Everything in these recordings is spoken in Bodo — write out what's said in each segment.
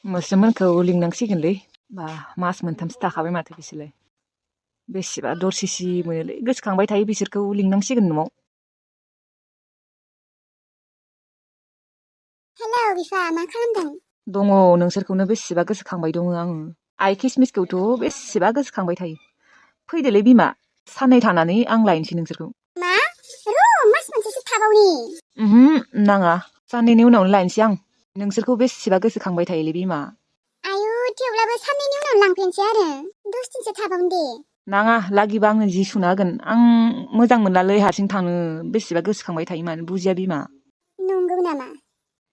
मोस्रोममोनखौ लिंनांसिगोनलै बा मास मोनथामसो थाखाबाय माथो बिसोरलाय बेसेबा दरसिसि मोनोलै गोसोखांबाय थायो बिसोरखौ लिंनांसिगोन न'आव। हेलौ बिफा मा खालामदों? दङ नोंसोरखौनो बेसेबा गोसोखांबाय दङ आङो। आइ किसमिसखौथ' बेसेबा गोसोखांबाय थायो। फैदोलै बिमा साननै थानानै आं लायनोसै नोंसोरखौ। मा र' मास मोनसेसो थाबावनि। नाङा साननैनि उनावनो लायनोसै आं। नोंसोरखौ बेसेबा गोसोखांबाय थायोलै बिमा। आयु थेवब्लाबो साननैनि उनाव लांफैनोसै आरो 10 दिनसो थाबावनि दे। नाङा लागिबा आंनो जि सुना होगोन। आं मोजां मोनलालै हारसिं थानो बेसेबा गोसोखांबाय थायो मानो बुजिया बिमा। नंगौ नामा?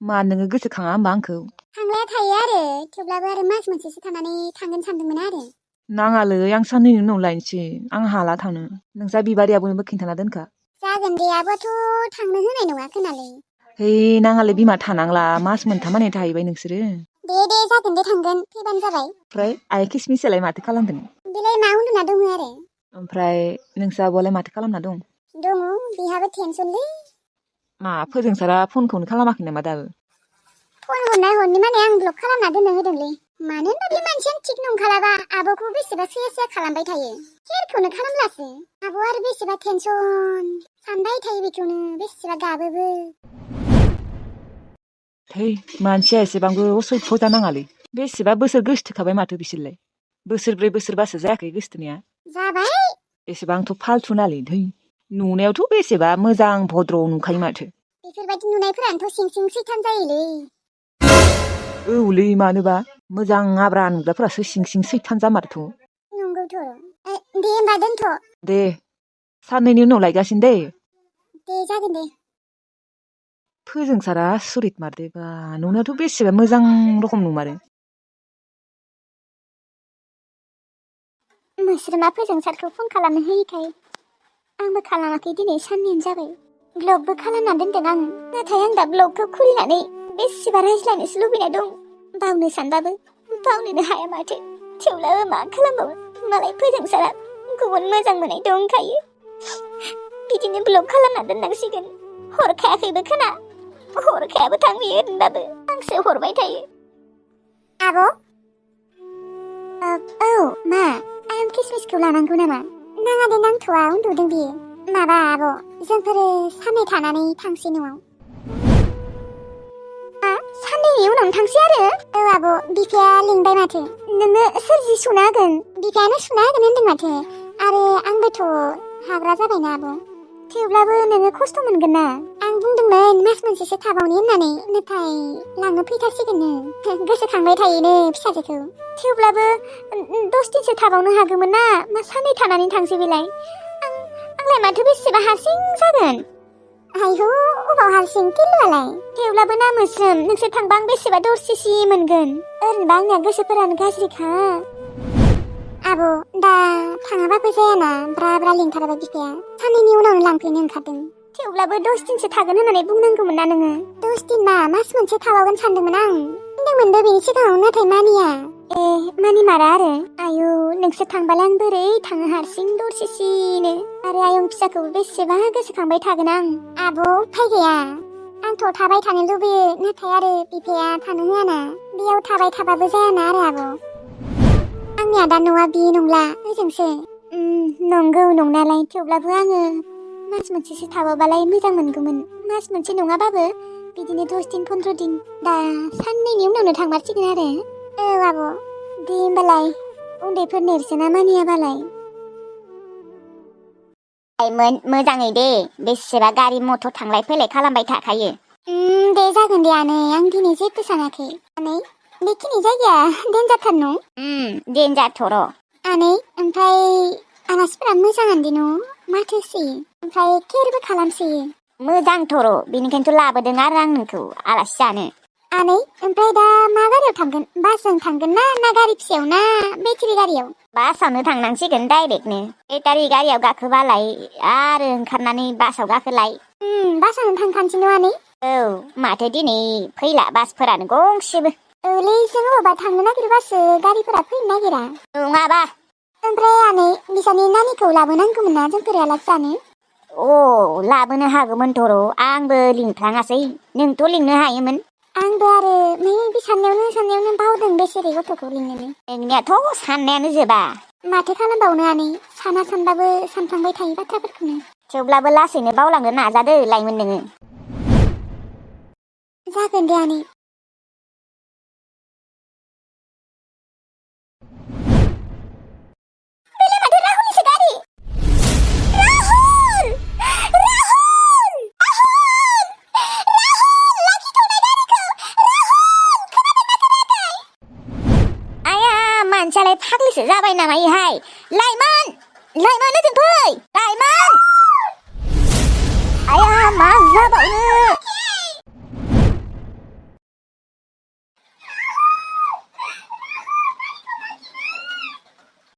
मा नोङो गोसोखाङा होमबा आंखौ? थांलाया थायो आरो थेवब्लाबो आरो मास मोनसेसो थानानै थांगोन सानदोंमोन आरो। नाङालै आं साननैनि उनाव लायनोसै। आं हाला थानो। नोंसा बिबारि आब'नोबो खिन्थाना दोनखा। जागोन दे आब'आथ' थांनो होनाय नङा खोनालै। है नाङालै बिमा थानांला मास मोनथाम थाहैबाय नोंसोरो। दे जागोन दे थांगोन फैबानो जाबाय। ओमफ्राय आइ किसमिसालाय माथो खालामदों? बेलाय मा उन्दुना दङ आरो। ओमफ्राय नोंसा आब'आलाय माथो खालामना दं? दङ बेहाबो टेनसनलै। मा फोजोंसारा फनखौनो खालामाखै नामा दाबो? फन हरनो माने आं ब्लक खालामना दोननो होदोंलै। मानो होनबा बे मानसियानो थिग नंखालाबा आब'खौ बेसेबा सेर खालामबाय थायो। केयारखौनो खालामलासो। आब' आरो बेसेबा टेनसन सानबाय थायो बेखौनो बेसेबा गाबोबो। थै मानसिया एसेबांबो असय्य जानाङालै। बेसेबा बोसोर गोसथोखाबाय माथो बिसोरलाय। बोसोरब्रै बोसोरबासो जायाखै गोसथोनाया? जाबाय। एसेबांथ' फालथु नालै थै। नुनायावथ' बेसेबा मोजां भद्र नुखायो माथो। बेफोरबायदि नुनायफोरानोथ' सिं सिं सैथान जायोलै। औलै मानोबा मोजां आब्रा नुग्राफोरासो सिं सिं सैथान जामारोथ'। नंगौथ'। दे होमबा दोनथ'। दे साननैनि उनाव लायगासिनो दे। दे जागोन दे। फोजोंसारा आसरित मारदोबा नुनायावथ' बेसेबा मोजां रखम नुमारो। मोस्रोमा फोजोंसारखौ फन खालामनो होयिखाय आंबो खालामाखै दिनै साननैयानो जाबाय। ब्लकबो खालामना दोनदों आं। नाथाय आं दा ब्लकखौ खुलिनानै बेसेबा रायज्लायनोसो लुबैना दं। बावनो सानबाबो बावनोनो हाया माथो। थेवब्लाबो मा खालामबावनो मालाय फोजोंसारा गुबुन मोजां मोननाय दंखायो। बिदिनो ब्लक खालामना दोननांसिगोन। हरखायाखैबो खोना। हरखायाबो थां बियो होनबाबो आंसो हरबाय थायो। आब'? औ मा? आं किसमिसखौ लानांगौ नामा? नाङा दे नांथ'आ उन्दुदों बियो। माबा आब' जोंफोरो साननै थानानै थांसै न'आव। साननैनि उनावनो थांसै आरो? औ आब' बिफाया लिंबाय माथो। नोंनो सोर जि सुना होगोन? बिफायानो सुना होगोन होनदों माथो। आरो आंबोथ' हाग्रा जाबायना आब'। थेवब्लाबो नोङो खस्थ' मोनगोन ना। आं बुंदोंमोन मास मोनसेसो थाबावनि होननानै नाथाय लांनो फैथारसिगोननो। गोसोखांबाय थायोनो फिसाजोखौ। थेवब्लाबो 10 दिनसो थाबावनो हागौमोन ना मा साननै थानानै थांसै बेलाय। आंलाय माथो बेसेबा हारसिं जागोन। आयौ अबाव हारसिं किलुआलाय? थेवब्लाबो ना मोस्रोम नोंसोर थांबा आं बेसेबा दरसिसि मोनगोन। ओरैनोबा आंनिया गोसोफोरानो गाज्रिखा। आब' दा थाङाबाबो जायाना ब्रा ब्रा लिंथारबाय बिफाया। साननैनि उनावनो लांफैनो ओंखारदों। थेवब्लाबो 10 दिनसो थागोन होननानै बुंनांगौमोन ना नोङो। 10 दिन मा मास मोनसे थाबावगोन सानदोंमोन आं। बुंदोंमोनबो बेनि सिगाङाव नाथाय मानिया। मानिमारा आरो। आयौ नोंसोर थांबालाय आं बोरै थाङो हारसिं दरसिसिनो। आरो आयं फिसाखौबो बेसेबा गोसोखांबाय थागोन आं। आब' उफाय गैया। आंथ' थाबाय थानो लुबैयो नाथाय आरो बिफाया थानो होआना। बेयाव थाबाय थाबाबो जायाना आरो आब'। आंनिया दा न'आ बे नंला ओजोंसो। नंगौ नंनायालाय थेवब्लाबो आङो मास मोनसेसो थाबावबालाय मोजां मोनगौमोन। मास मोनसे नङाबाबो बिदिनो 10 दिन 15 दिन। दा साननैनि उनावनो थांमारसिगोन आरो। औ आब'। दे होमबालाय उन्दैफोर नेरसोना मानियाबालाय। मोजाङै दे बेसेबा गारि मथर थांलाय फैलाय खालामबाय थाखायो। दे जागोन दे आनै आं दिनै जेबो सानाखै। आनै बेखिनि जायगाया देन्जारथार न'? देन्जारथ' र'। आनै ओमफ्राय आलासिफोरा मोजाङानो दे न'? माथो सोयो ओमफ्राय केयारबो खालामसोयो। मोजांथ' र' बेनिखायनोथ' लाबोदों आरो आं नोंखौ आलासि जानो। आनै ओमफ्राय दा मा गारियाव थांगोन? बासजों थांगोन ना गारि फिसायाव ना बेटारि गारियाव? बासावनो थांनांसिगोन डाइरेक्टनो। बेटारि गारियाव गाखोबालाय आरो ओंखारनानै बासाव गाखोलाय। बासावनो थांखानोसै न' आनै? औ माथो दिनै फैला बासफोरानो गंसेबो। औलै जों अबावबा थांनो नागिरबासो गारिफोरा फैनो नागिरा। नङाबा। ओमफ्राय आनै बिसानि नानिखौ लाबोनांगौमोन ना जोंफोर आलासि जानो। लाबोनो हागौमोनथ' र' आंबो लिंफ्लाङासै। नोंथ' लिंनो हायोमोन। आंबो आरो बे साननायावनो बावदों बेसेरे गथ'खौ लिंनोनो नोंनियाथ' साननायानो जोबा माथो खालामबावनो आनै साना सानबाबो सानफ्लांबाय थायो बाथ्राफोरखौनो थेवब्लाबो लासैनो बावलांनो नाजादो लाइमोन नोङो जागोन दे आनै मानसियालाय फाग्लिसो जाबाय नामा इहाय लाइमोन ओजों फै लाइमोन आया मा जाबावनो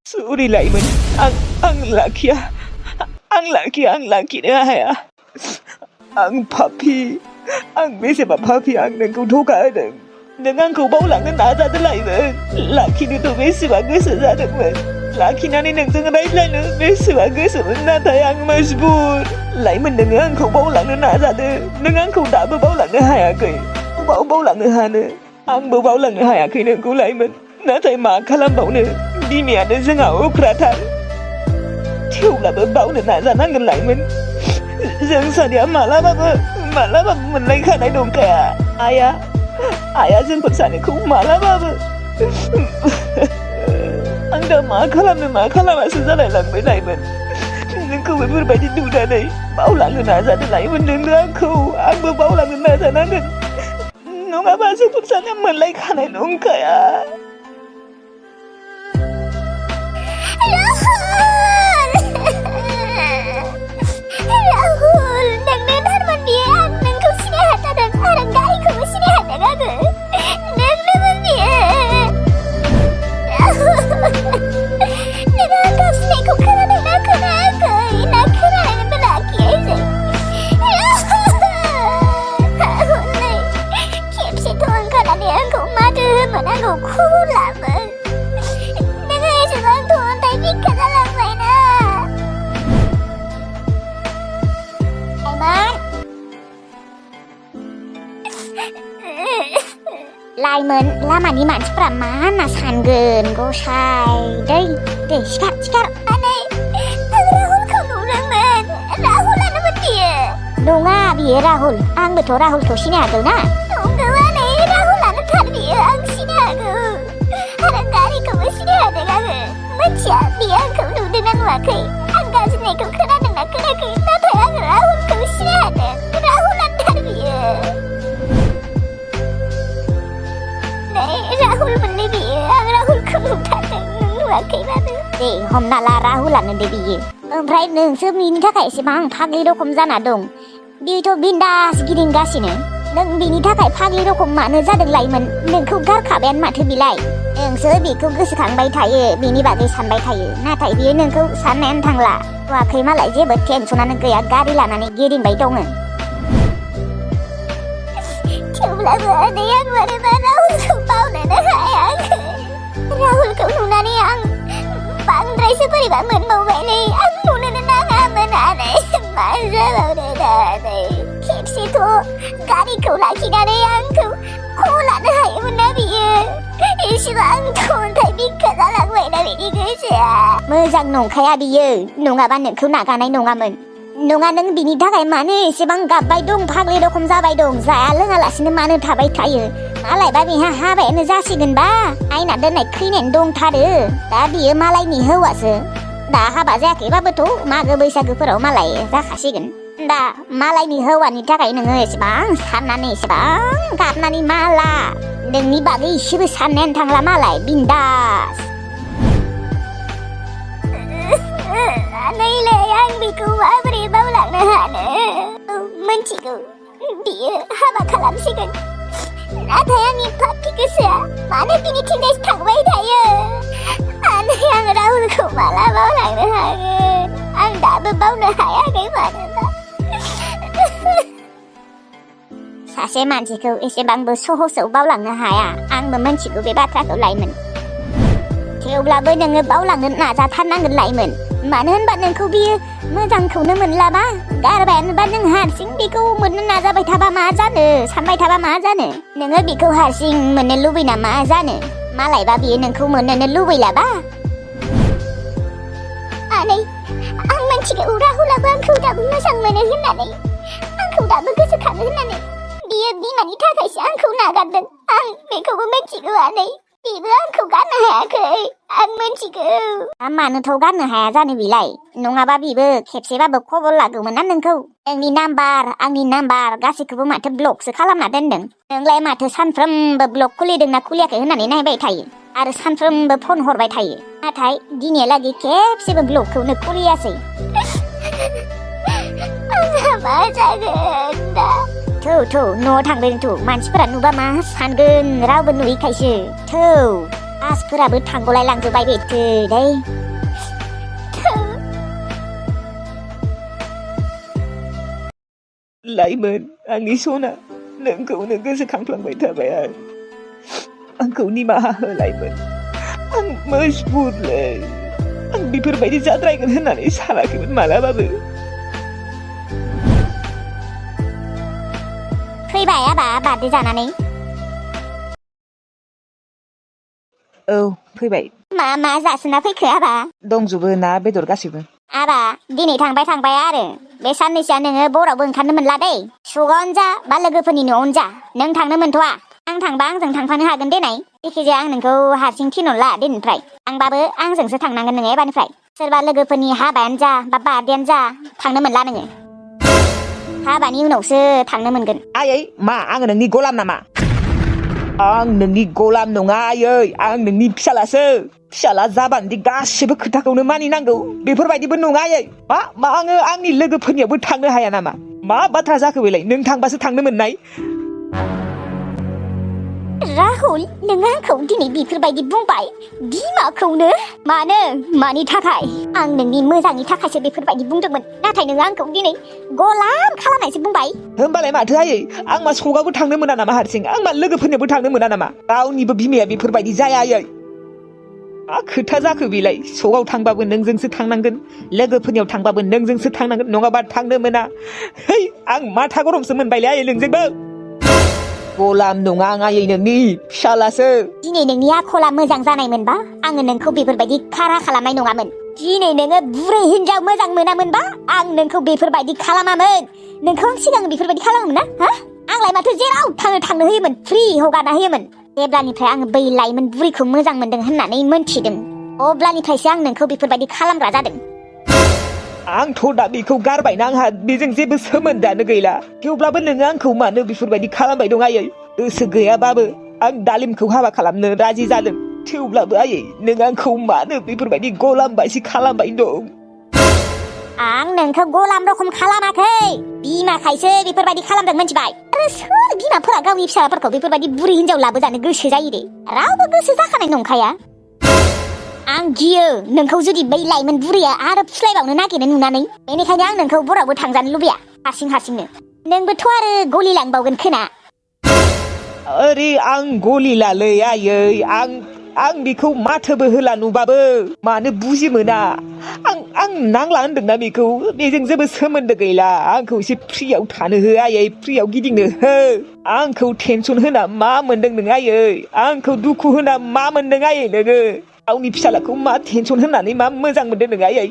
Sorry लाइमोन आं लाखिनो हाया आं पापि आं बेसेबा पापि आं नोंखौ धोखा होदों नों आंखौ बावलांनो नाजादो लाइमोन लाखिनोथ' बेसेबा गोसो जादोंमोन लाखिनानै नोंजों रायज्लायनो बेसेबा गोसोमोन नाथाय आं मजबुर लाइमोन नोङो आंखौ बावलांनो नाजादो नों आंखौ दाबो बावलांनो हायाखै बबाव बावलांनो हानो आंबो बावलांनो हायाखै नोंखौ लाइमोन नाथाय मा खालामबावनो बिमायानो जोंहा अख्राथार थेवब्लाबो बावनो नाजानांगोन लाइमोन जों सानैया मालाबाबो मोनलायखानाय नंखाया आइया जोंफोर सानैखौ मालाबाबो आं दा मा खालामासो जालायलांबाय लाइमोन नोंखौ बेफोरबायदि नुनानै बावलांनो नाजादो लाइमोन नोंनो आंबो बावलांनो नाजानांगोन नङाबा जोंफोर सानैया मोनलायखानाय नंखाया राहुल नोंनो थारमोन बियो आं नोंखौ सिनायहाथारदों आरो गारिखौबो सिनायहादों आङो नोंनोमोन बियो नोङो आं गावसिनायखौ खोनादोंना खोनायाखै ना खोनानानैबो लाखियासै राहुल नै खेबसेथ' ओंखारनानै आंखौ माथो होमोन आंखौ खबर लामोन नोङो एसेबांथ' अन्थाइ बिखा जालांबायना लाइमोन लामानि मानसिफ्रा मा होनना सानगोन गसाय दै सिखार आनै आं राहुलखौ नुदोंमोन राहुलानोमोन बियो नङा बियो राहुल आंबोथ' राहुलखौ सिनायागौ ना नंगौ आनै राहुलानो थार बियो आं सिनायागौ आरो गारिखौबो सिनायहादों आङो मिथिया बियो आंखौ नुदोंना नुवाखै आं गाज्रिनायखौ खोनादोंना खोनायाखै नाथाय आं राहुलखौ सिनायहादों राहुलानो थार बियो राहुल मोनलै बियो आं राहुलखौ नुथारदों नों नुवाखैबाबो दे हमना ला राहुलानो दे बियो ओमफ्राय नोंसो बिनि थाखाय एसेबां फाग्लि रखम जाना दं बिथ' बिन्दास गिदिंगासिनो नों बिनि थाखाय फाग्लि रखम मानो जादों लाइमोन नोंखौ गारखाबायानो माथो बिलाय नोंसो बेखौ गोसोखांबाय थायो बिनि बागै सानबाय थायो नाथाय बियो नोंखौ साननायानो थांला नुवाखै मालाय जेबो टेनसनानो गैया गारि लानानै गिदिंबाय दङ थेवब्लाबो आनै आं मानोबा राहुलखौ बावनोनो हायाखै राहुलखौ नुनानै आं बांद्रायसो बोरैबा मोनबावबायलै आं नुनोनो नाङामोन आनै मा जाबावनो दा आनै खेबसेथ' गारिखौ लाखिनानै आंखौ खबर लानो हायोमोन ना बियो एसेबांथ' अन्थाइ बिखा जालांबायना बिनि गोसोआ मोजां नंखाया बियो नङाबा नोंखौ नागारनाय नङामोन नङा नों बिनि थाखाय मानो एसेबां गाबबाय दं फाग्लि रखम जाबाय दं जाया लोङालासिनो मानो थाबाय थायो मालायबा बेहा हाबायानो जासिगोनबा आयना दोननाय खैनायानो दंथारो दा बियो मालायनि हौवासो दा हाबा जायाखैबाबोथ' मागो बैसागोफोराव मालाय जाखासिगोन दा मालायनि हौवानि थाखाय नोङो एसेबां साननानै एसेबां गाबनानै माला नोंनि बागै एसेबो साननायानो थांला मालाय बिन्दास नैलै आं बेखौ माबोरै बावलांनो हानो मोनथिगौ बियो हाबा खालामसिगोन नाथाय आंनि पापि गोसोआ मानो बिनिथिंजायसो थांबाय थायो आनै आं राहुलखौ माला बावलांनो हागोन आं दाबो बावनो हायाखै मानोबा सासे मानसिखौ एसेबांबो सहसआव बावलांनो हाया आंबो मोनथिगौ बे बाथ्राखौ लाइमोन थेवब्लाबो नोङो बावलांनो नाजाथारनांगोन लाइमोन मानो होनबा नोंखौ बियो मोजांखौनो मोनलाबा गारबायानोबा नों हारसिं बेखौ मोननो नाजाबाय थाबा मा जानो सानबाय थाबा मा जानो नोङो बेखौ हारसिं मोननो लुबैना मा जानो मालायबा बियो नोंखौ मोननो लुबैलाबा आनै आं मिथिगौ राहुलाबो आंखौ दाबो मोजां मोनो होननानै आंखौ दाबो गोसोखाङो होननानै बियो बिमानि थाखायसो आंखौ नागारदों आं बेखौबो मिथिगौ आनै बेबो आंखौ गारनो हायाखै आं मिथिगौ मानोथ' गारनो हाया जानो बिलाय नङाबा बिबो खेबसेबाबो खबर लागौमोन ना नोंखौ नोंनि नाम्बार आंनि नाम्बार गासैखौबो माथो ब्लकसो खालामना दोनदों नोंलाय माथो सानफ्रोमबो ब्लक खुलिदोंना खुलियाखै होननानै नायबाय थायो आरो सानफ्रोमबो फन हरबाय थायो नाथाय दिनैहालागै खेबसेबो ब्लकखौनो खुलियासै आंहा मा जागोन दा थौ न'आव थांदों थौ मानसिफोरा नुबा मा सानगोन रावबो नुयैखायसो थौ आसफोराबो थांगलाय लांजोबबाय बेथो दै लाइमोन आंनि सना नोंखौनो गोसोखांफ्लांबाय थाबाय आंखौ निमाहा हो लाइमोन आं मजबुरलै आं बेफोरबायदि जाद्रायगोन होननानै सानाखैमोन मालाबाबो फैबाय आबा बार्थडे जानानै औ फैबाय मा जासोना फैखो आबा दंजोबो ना बेदर गासैबो आबा दिनै थांबाय आरो बे साननैसोआ नोङो बरावबो ओंखारनो मोनला दै सुगावनो जा बा लोगोफोरनि न'आवनो जा नों थांनो मोनथ'आ आं थांबा आंजों थांफानो हागोन देनाय जायखिजाया आं नोंखौ हारसिं थिनहरला दिनैनिफ्राय आंबाबो आंजोंसो थांनांगोन नोङो एबारनिफ्राय सोरबा लोगोफोरनि हाबायानो जा बा बार्थडेयानो जा थांनो मोनला नोङो हाबानि उनावसो थांनो मोनगोन आयै मा आङो नोंनि गलाम नामा आं नोंनि गलाम नङा आयै आं नोंनि फिसाला जाबानोदि गासिबो खोथाखौनो मानिनांगौ बेफोरबायदिबो नङा आयै मा आङो आंनि लोगोफोरनियावबो थांनो हाया नामा मा बाथ्रा जाखो बेलाय नों थांबासो थांनो मोननाय राहुल नों आंखौ दिनै बेफोरबायदि बुंबाय बिमाखौनो मानि थाखाय आं नोंनि मोजांनि थाखायसो बेफोरबायदि बुंदोंमोन नाथाय नों आंखौ दिनै गलाम खालामनायसो बुंबाय होमबालाय माथो आयै आं मा सगावबो थांनो मोना नामा हारसिं आं मा लोगोफोरनियावबो थांनो मोना नामा रावनिबो बिमाया बेफोरबायदि जाया आयै मा खोथा जाखो बेलाय सगाव थांबाबो नोंजोंसो थांनांगोन लोगोफोरनियाव थांबाबो नोंजोंसो थांनांगोन नङाबा थांनो मोना है आं माथा गरमसो मोनबायलै आयै नोंजोंबो गलाम नङा आं आयै नोंनि फिसालासो दिनै नोंनि आखला मोजां जानायमोनबा आङो नोंखौ बेफोरबायदि खारा खालामनाय नङामोन दिनै नोङो बुरै हिनजाव मोजां मोनामोनबा आं नोंखौ बेफोरबायदि खालामामोन नोंखौ आं सिगां बेफोरबायदि खालामोन ना आंलाय माथो जेराव थांनो होयोमोन फ्रि हगारना होयोमोन जेब्लानिफ्राय आङो बै लाइमोन बुरैखौ मोजां मोनदों होननानै मोनथिदों अब्लानिफ्रायसो आं नोंखौ बेफोरबायदि खालामग्रा जादों आंथ' दा बेखौ गारबायना आंहा बेजों जेबो सोमोन्दोआनो गैला थेवब्लाबो नोङो आंखौ मानो बेफोरबायदि खालामबाय दं आयै गोसो गैयाबाबो आं दालिमखौ हाबा खालामनो राजि जादों थेवब्लाबो आयै नों आंखौ मानो बेफोरबायदि गलाम बायदि खालामबाय दं आं नोंखौ गलाम रखम खालामाखै बिमाखायसो बेफोरबायदि खालामदों मिथिबाय आरो सोर बिमाफोरा गावनि फिसाफोरखौ बेफोरबायदि बुरै हिनजाव लाबोजानो गोसो जायो दे रावबो गोसो जाखानाय नंखाया आं गियो नोंखौ जुदि बै लाइमोन बुरैया आरो फुस्लायबावनो नागिरनो नुनानै बेनिखायनो आं नोंखौ बरावबो थांजानो लुबैया हारसिंनो नोंबोथ' आरो गलि लांबावगोन खोना अरे आं गलिलालै आयै आं बेखौ माथोबो होला नुबाबो मानो बुजि मोना आं नांला होनदोंना बेखौ बेजों जेबो सोमोन्दो गैला आंखौ एसे फ्रियाव थानो हो आयै फ्रियाव गिदिंनो हो आंखौ टेनसन होना मा मोनदों नों आयै आंखौ दुखु होना मा मोनदों आयै नोङो गावनि फिसालाखौ मा टेनसन होनानै मा मोजां मोनदों नों आयै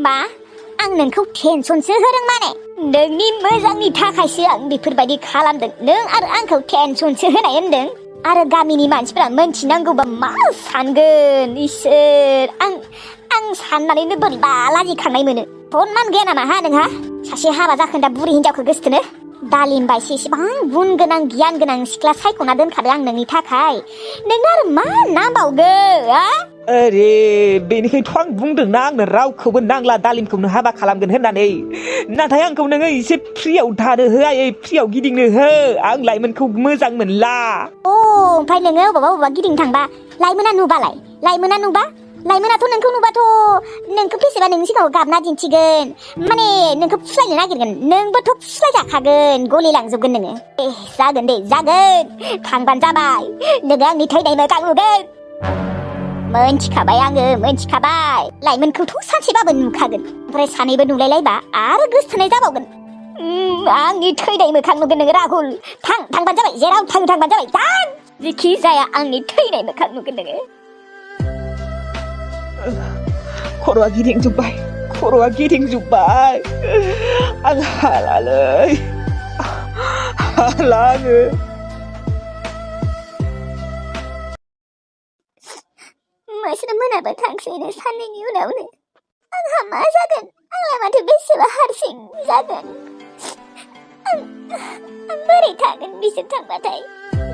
मा आं नोंखौ टेनसनसो होदों माने नोंनि मोजांनि थाखायसो आं बेफोरबायदि खालामदों नों आरो आंखौ टेनसनसो होनाय होनदों आरो गामिनि मानसिफोरा मोनथिनांगौबा मा सानगोन इसोर आं साननानैनो बोरैबा लाजिखांनाय मोनो सनमान गैया नामा नोंहा सासे हाबा जाखोन्दा बुरै हिनजावखौ गोसथोनो दालिम बायसो एसेबां गुन गोनां गियान गोनां सिख्ला सायख'ना दोनखादों आं नोंनि थाखाय नोंनो आरो मा नांबावगौ अरे बेनिखायथ' आं बुंदोंना आंनो रावखौबो नांला दालिमखौनो हाबा खालामगोन होननानै नाथाय आंखौ नोङो एसे फ्रियाव थानो हो आयै फ्रियाव गिदिंनो हो आं लाइमोनखौ मोजां मोनला ओमफ्राय नोङो अबावबा गिदिंनो थांबा लाइमोना नुबा लाइमोनाथ' नोंखौ नुबाथ' नोंखौ बेसेबा नोंनि सिगाङाव गाबना दिन्थिगोन माने नोंखौ फुस्लायनो नागिरगोन नोंबोथ' फुस्लायजाखागोन गलि लांजोबगोन नोङो जागोन थांबानो जाबाय नोङो आंनि थैनाय मोखां नुगोन मोनथिखाबाय आङो मोनथिखाबाय लाइमोनखौथ' सानसेबाबो नुखागोन ओमफ्राय सानैबो नुलायलायबा आरो गोसथोनाय जाबावगोन आंनि थैनाय मोखां नुगोन नोङो राहुल थांबानो जाबाय जेराव थांबानो जाबाय थां जेखि जाया आंनि थैनाय मोखां नुगोन नोङो खर'आ गिदिंजोब्बाय आं हालालै हाला आङो मोस्रो मोनाबो थांसैनो साननैनि उनावनो आंहा मा जागोन आंलाय माथो बेसेबा हारसिं जागोन आं बोरै थागोन बिसोर थांबाथाय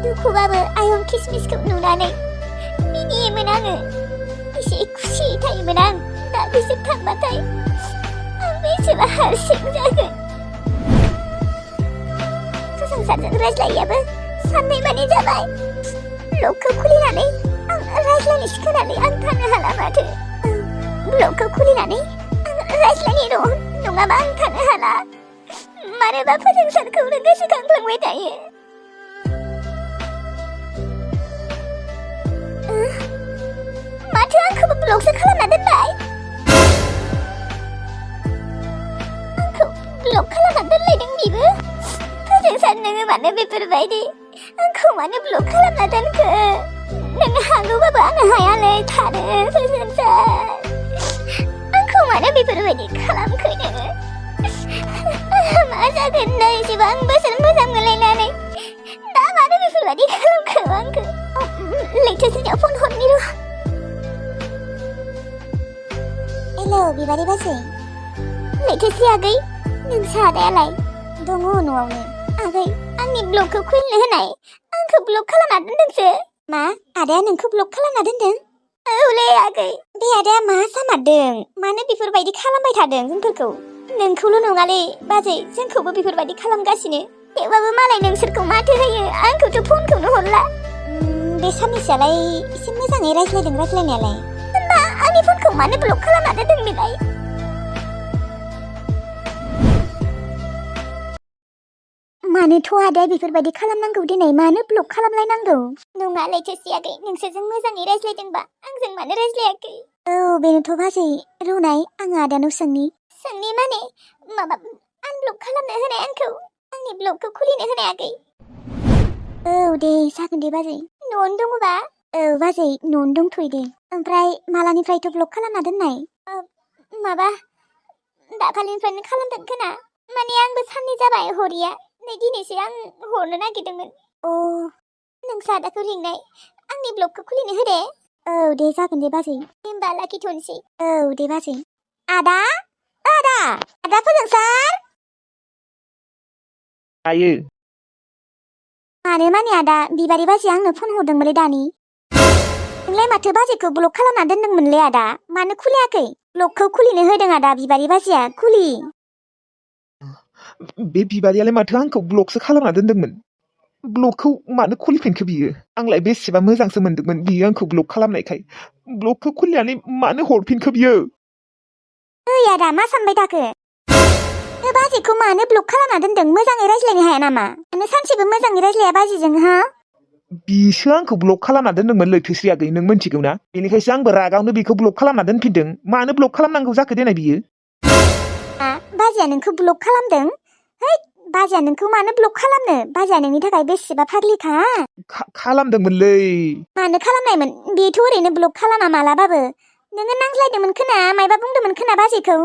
दुखुबाबो आयं किसमिसखौ नुनानै मिनियोमोन आङो एसे खुसि थायोमोन आं दा बिसोर थांबाथाय आं बेसेबा हारसिं जागोन फोजोंसारजों रायज्लायैयाबो साननै माने जाबाय ब्लगखौ खुलिनानै आं रायज्लायनो सिखोनानै आं थानो हाला माथो ब्लगखौ खुलिनानै आं रायज्लायनो नङाबा आं थानो हाला मानोबा फोजोंसारखौनो गोसोखांफ्लांबाय थायो माथो आंखौबो ब्लगसो खालामना दोनबाय आंखौ ब्लग खालामना दोनलायदों बिबो फोजोंसार नोङो मानो बेफोरबायदि आंखौ मानो ब्लग खालामना दोनखो नों हागौबाबो आं हायालै थानो फोजोंसार आंखौ मानो बेफोरबायदि खालामखो नोङो मा जागोन नै एसेबां बोसोर मोजां मोनलायनानै दा मानो बेफोरबायदि खालामखो आंखौ लैथोसिनियाव फन हरनि र' हेलौ बिबारि बाजै लैथोसि आगै नोंसा आदायालाय दङ न'आवनो आगै आंनि ब्लगखौ खुलिनो होनाय आंखौ ब्लग खालामना दोनदोंसो मा आदाया नोंखौ ब्लग खालामना दोनदों औलै आगै बे आदाया मा जामारदों मानो बेफोरबायदि खालामबाय थादों जोंफोरखौ नोंखौल' नङालै बाजै जोंखौबो बेफोरबायदि खालामगासिनो थेवबाबो मालाय नोंसोरखौ माथो होयो आंखौथ' फनखौनो हरला बे साननैसोआलाय एसे मोजाङै रायज्लायदों रायज्लायनायालाय होनबा आंनि फनखौ मानो ब्लक खालामना दोनदों बेलाय मानोथ' आदाया बेफोरबायदि खालामनांगौ दिनै मानो ब्लक खालामलायनांगौ नङा लैथोसि आगै नोंसोरजों मोजाङै रायज्लायदोंबा आंजों मानो रायज्लायाखै औ बेनोथ' बाजै रुनाय आङो आदानाव सोंनि माने माबा आनब्लक खालामनो होनाय आंखौ आंनि ब्लगखौ खुलिनो होनाय आगै औ दे जागोन दे बाजै न'आवनो दङबा औ बाजै न'आवनो दंथ'यो दे ओमफ्राय मालानिफ्रायथ' ब्लक खालामना दोननाय माबा दाखालिनिफ्रायनो खालामदों खोना माने आंबो साननै जाबाय हरिया नै दिनैसो आं हरनो नागिरदोंमोन अ नोंसा आदाखौ लिंनाय आंनि ब्लगखौ खुलिनो होदे औ दे जागोन दे बाजै होमबा लाखिथ'नोसै औ दे बाजै आदा फोजोंसार आयो मानो माने आदा बिबारि बाजैया आंनो फन हरदोंमोनलै दानि नोंलाय माथो बाजैखौ ब्लक खालामना दोनदोंमोनलै आदा मानो खुलियाखै ब्लगखौ खुलिनो होदों आदा बिबारि बाजैया खुलि बे बिबारियालाय माथो आंखौ ब्लकसो खालामना दोनदोंमोन ब्लकखौ मानो खुलिफिनखो बियो आंलाय बेसेबा मोजांसो मोनदोंमोन बियो आंखौ ब्लक खालामनायखाय ब्लकखौ खुलिनानै मानो हरफिनखो बियो ओइ आदा मा सानबाय थाखो बाजैखौ मानो ब्लक खालामना दोनदों मोजाङै रायज्लायनो हाया नामा नों सानसेबो मोजाङै रायज्लाया बाजैजों हा बिसो आंखौ ब्लक खालामना दोनदोंमोन लैथोश्री आगै नों मिन्थिगौ ना बेनिखायसो आंबो रागावनो बेखौ ब्लक खालामना दोनफिनदों मानो ब्लक खालामनांगौ जाखो देनाय बियो बाजैया नोंखौ ब्लक खालामदों है बाजैया नोंखौ मानो ब्लक खालामनो बाजैया नोंनि थाखाय बेसेबा फाग्लिखा खालामदोंमोनलै मानो खालामनायमोन बेथ' ओरैनो ब्लक खालामा मालाबाबो नोङो नांज्लायदोंमोन खोना मायबा बुंदोंमोन खोना बाजैखौ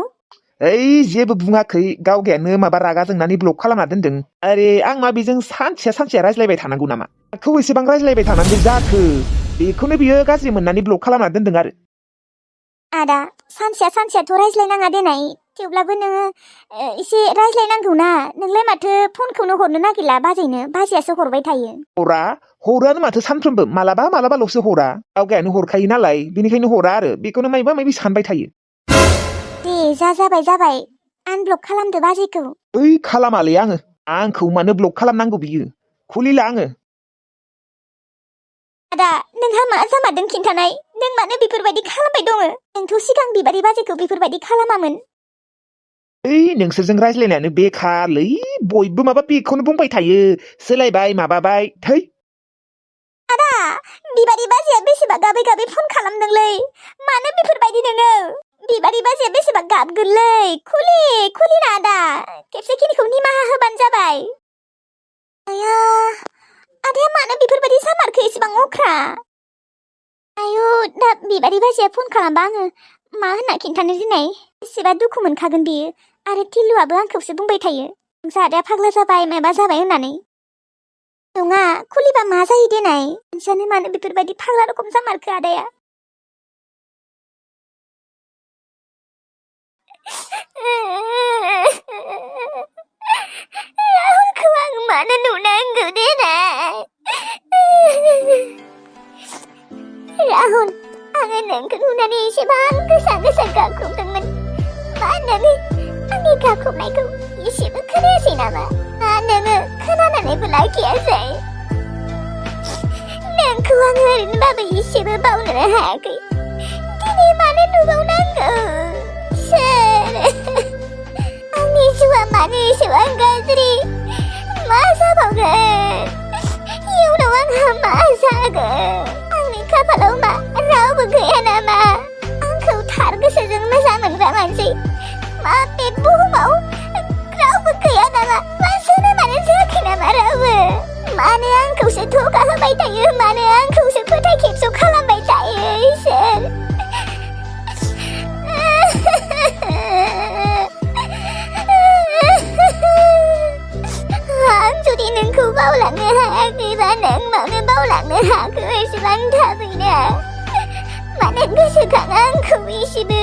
ओइ जेबो बुङाखै गावगायानो माबा रागा जोंनानै ब्लक खालामना दोनदों आरे आं मा बेजों सानसेया रायज्लायबाय थानांगौ नामा आंखौ एसेबां रायज्लायबाय थानांगौ जाखो बेखौनो बियो गाज्रि मोननानै ब्लक खालामना दोनदों आरो आदा सानसेयाथ' रायज्लायनाङा देनाय थेवब्लाबो नोङो एसे रायज्लायनांगौ ना नोंलाय माथो फनखौनो हरनो नागिरला बाजैनो बाजैयासो हरबाय थायो हरानो माथो सानफ्रोमबो मालाबाल'सो हरा गावगायानो हरखायो नालाय बेनिखायनो हरा आरो बेखौनो मायबा मायबि सानबाय थायो दे जाबाय आनब्लक खालामदो बाजैखौ ओइ खालामालै आंखौ मानो ब्लक खालामनांगौ बियो खुलिला आङो आदा नोंहा मा जामारदों खिन्थानाय नों मानो बेफोरबायदि खालामबाय दङ नोंथ' सिगां बिबारि बाजैखौ बेफोरबायदि खालामामोन ओइ नोंसोरजों रायज्लायनायानो बेखारलै बयबो माबा बेखौनो बुंबाय थायो सोलायबाय माबाबाय थै आदा बिबारि बाजैया बेसेबा गाबै गाबै फन खालामदोंलै मानो बेफोरबायदि नोङो बिबारि बाजैया बेसेबा गाबगोनलै खुलिना आदा खेबसेखिनिखौ निमाहा होबानो जाबाय आया आदाया मानो बेफोरबायदि जामारखो एसेबां अख्रा आयु दा बिबारि बाजैया फन खालामबा आङो मा होनना खिन्थानो दिनै एसेबा दुखु मोनखागोन बियो आरो टिलुआबो आंखौसो बुंबाय थायो जादाया फाग्ला जाबाय माबा जाबाय होननानै नङा खुलिबा मा जायो देनाय मानसियानो मानो बेफोरबायदि फाग्ला रखम जामारखो आदाया राहुलखौ आं मानो नुनांगौ देनाय राहुल आङो नोंखौ नुनानै एसेबां गोसा गाख्रबदोंमोन मा नोङो आंनि गाख्रबनायखौ एसेबो खोनायासै नामा नोङो खोनानानैबो लाखियासै नोंखौ आङो ओरैनोबाबो एसेबो बावनो हायाखै दिनै मानो नुबावनांगौ सोर आंनि जिउआ मानो एसेबां गाज्रि मा जाबावगोन इयुनाव आंहा मा जागोन आंनि खाफालाव मा रावबो गैया नामा आंखौ थार गोसोजों मोजां मोनग्रा मानसि मा बे बुहुमाव रावबो गैया नामा मा जोनोमानो जायाखै नामा रावबो मानो आंखौसो धोखा होबाय थायो मानो आंखौसो फोथाय खेबस' खालामबाय थायो इसोर आं जुदि नोंखौ बावलांनो हायाखैबा नों मानो बावलांनो हाखो एसेबां थाबैनो मानो गोसोखाङा आंखौ एसेबो